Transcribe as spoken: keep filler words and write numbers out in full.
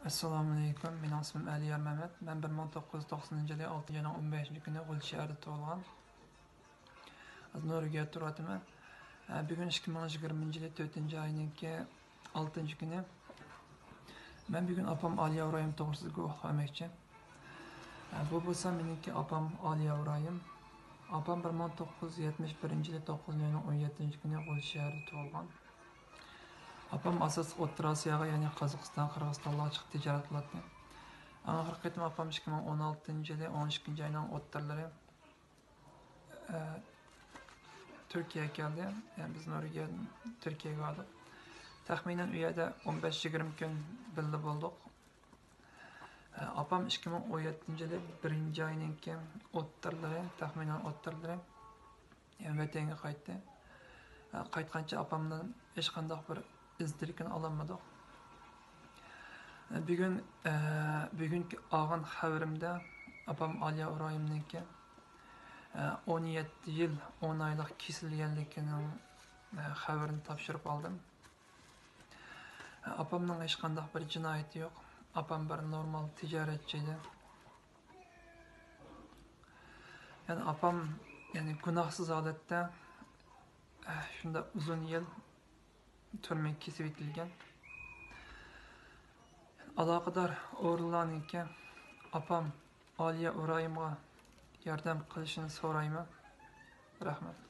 ئەسسالامۇئەلەيكۇم، مېنىڭ ئىسمىم ئەلىيار مەمەت. مەن بىر مىڭ توققۇز يۈز توقسىنىنچى يىلى ئالتىنچى ئاينىڭ ئون بەشىنچى كۈنى غۇلجا شەھىرىدە تۇغۇلغان. ھازىر نورۋېگىيەدە تۇرۇۋاتىمەن. ھە، بۈگۈن ئىككى مىڭ يىگىرمىنچى يىلى تۆتىنچى ئاينىڭكى ئالتىنچى كۈنى. مەن بۈگۈن ئاپام ئالىيە ئىبراھىم توغرىسىدا گۇۋاھلىق بەرمەكچى. ھە، بۇ بولسا مېنىڭكى ئاپام ئالىيە ئىبراھىم. ئاپام بىر مىڭ توققۇز يۈز يەتمىش بىرىنچى يىلى توققۇزىنچى ئاينىڭ ئون يەتتىنچى كۈنى غۇلجا شەھىرىدە تۇغۇلغان. ئاپام ئاساسلىق ئوتتۇرا ئاسىياغا، يەنى قازاقىستان، قىرغىزىستانلارغا چىقىپ تىجارەت قىلاتتى. ئەڭ ئاخىرقى قېتىم ئاپام ئىككى مىڭ ئون ئالتىنچى يىلى ئون ئىككىنچى ئاينىڭ ئوتتۇرىلىرى، ئە، تۈركىيەگە كەلدى. يەنى بىز نورۋېگىيەدىن تۈركىيەگە باردۇق. تەخمىنەن ئۇ يەردە ئون بەش يىگىرمە كۈن بىللە بولدۇق. ئە، ئاپام ئىككى مىڭ ئون يەتتىنچى يىلى بىرىنچى ئاينىڭكى ئوتتۇرىلىرى، تەخمىنەن ئوتتۇرىلىرى ۋەتەنگە قايتتى. قايتقانچە ئاپامدىن ھېچقانداق بىر ئىز دېرىكىنى ئالالمىدۇق. بۈگۈن، بۈگۈنكى ئالغان خەۋىرىمدە ئاپام ئالىيە ئىبراھىمنىڭكى ئون يەتتە يىل، ئون ئايلىق كېسىلگەنلىكىنىڭ خەۋىرىنى تاپشۇرۇپ ئالدىم. ئاپامنىڭ ھېچقانداق بىر جىنايىتى يوق. ئاپام بىر نورمال تىجارەتچى ئىدى. يەنى ئاپام، يەنى گۇناھسىز ھالەتتە، ئە، شۇنداق ئۇزۇن يىل تۈرمىگە كېسىۋېتىلگەن. ئالاقىدار ئورۇنلارنىڭكى ئاپام ئالىيە ئىبراھىمغا ياردەم قىلىشىنى سورايمەن. رەھمەت.